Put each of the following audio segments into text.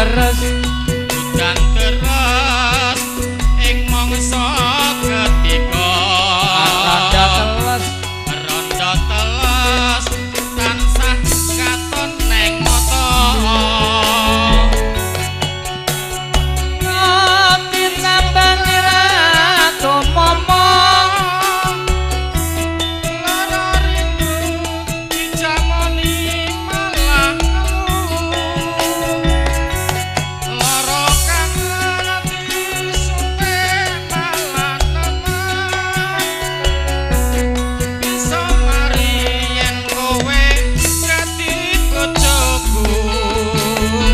Terus udan terus ing mangsa ketiga. Rondo teles, rondo teles tansah katon neng mata. Ngati nambani ratu momong, lara rindu dijamoni malah ngeluh. Lara kangen disupe malah nemen. Bisa mari yen kowe dadi bojoku.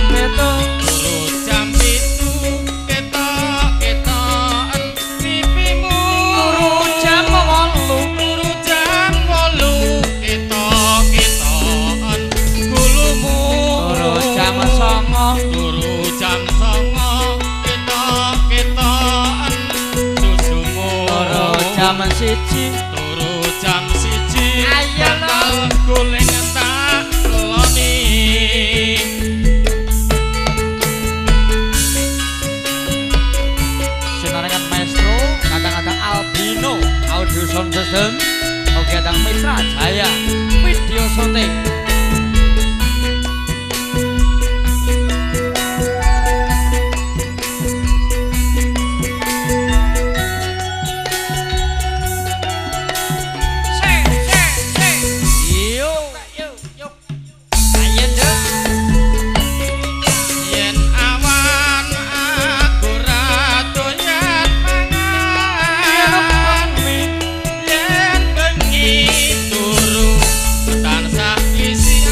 Pitu Turu jam 7 ketok-ketoken pipimu. Turu jam 8, Turu jam 8 ketok-ketoken gulumu. Turu jam 9, Turu jam 9 ketok-ketoken susumu. Turu jam 1, Turu jam 1 Ayo, bantal guling tak loni. Sinarengan maestro, kadang-kadang Albino Audio Sound System, oke kadang Mitra Jaya Video Shooting. Yo, yo, yo. Ayo, Nduk. Yen awan aku ra doyan mangan, yen bengi turu tansah isian.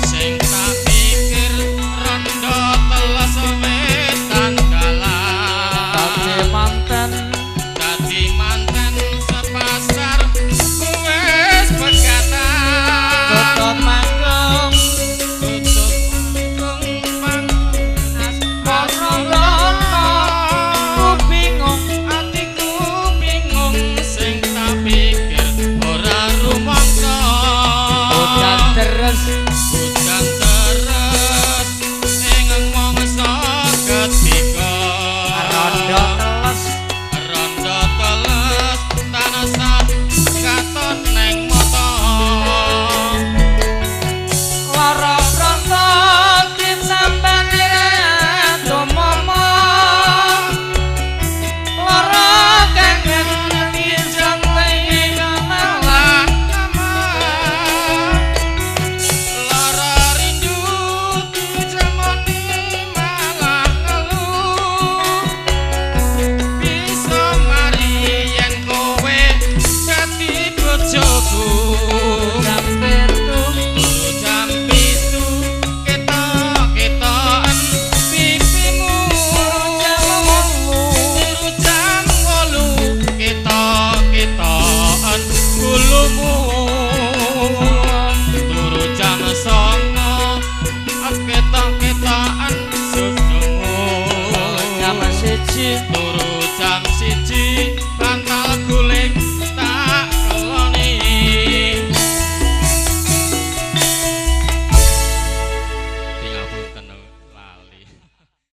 Sing tak pikir rondo teles wetan dalan. Dadi manten, Dadi manten sepasar wis pegatan. Tutut manggung, Tutut manggung pang asmara ku bingung. Atiku bingung sing tak pikir ora rumangsa. Udan terus, Udan terus ing mangsa ketiga. Rondo teles, Rondo teles tansah katon neng mata. Lara pranta ditambani ratu momong, lara kangen dijanteni malah Malah nemen. Lara rindu dijemoni malah ngeluh. Bisa mari yen kowe dadi bojoku. Jam 7, Turu jam 7 ketok-ketoken pipimu. Turu jam 8, Turu jam 8 ketok-ketoken gulumu. Turu jam 9 ketok-ketoken susumu. Jam 1, Turu jam 1